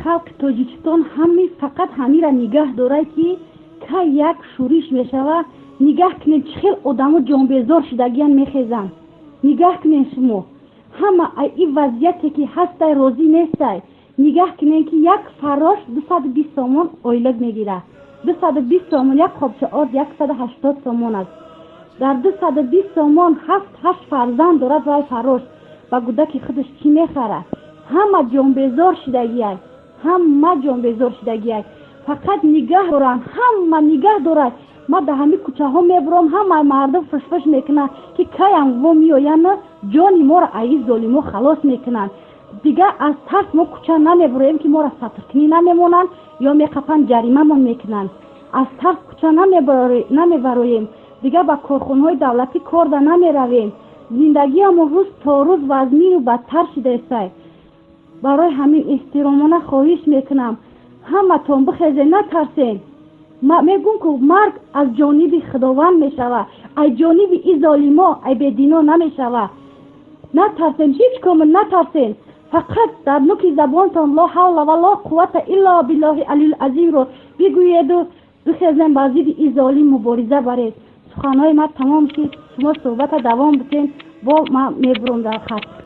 Халқи Тоҷикистон ҳами фақат ҳамира нигаҳ дорад, ки кай як шӯриш мешава. Нигаҳ кунед, чӣ хел одамо ҷонбезор шудагиян, мехезанд. Нигаҳ кунед, шумо ҳама ин вазъияте ки ҳастай, розӣ нестай. Нигаҳ кунед, ки як фаррош 220 сомон ойлик мегирад. 220 сомон, як қобча орд 180 сомон аст. Дар 220 сомон ҳафт, ҳашт фарзанд дорад. Вай фаррош ба гудаки худаш чӣ мехарад? Ҳама ҷонбезор шудагиай, ҳама ҷонбезор шудагиай. Фақат нигаҳ доранд, ҳама нигаҳ дорад. Ма дар ҳамин кӯчаҳо мебурам, ҳама мардум фишфиш мекунанд, ки каям во меоянд, ҷони моро аи золимо халос мекунанд. Дигар аз тарс мо кӯча намебуроем, ки моро сатркунӣ намемонанд ё меқапанд, ҷаримамон мекунанд. Аз тарс кӯча намебароем. Дигар ба корхонаҳои давлатӣ корда намеравем. Зиндагиамон рӯз то рӯз вазмину бадтар шудаестай. Барои ҳамин эҳтиромона хоҳиш мекунам, ҳаматон бихезед, натарсен. Мегӯм, ку марг аз ҷониби Худованд мешавад, аз ҷониби и золимо, ай бедино намешавад. Натарсем, ҳеҷ комо натарсем. Фақат дар нуки забонтон «Ло ҳавла ва ло қуввата илло биллоҳи алил азимро бигӯеду бихезем, ба зидди и золим мубориза баред. Суханҳои ман тамом шуд. Шумо суҳбата давом битен, бо ман мебурам дар хат.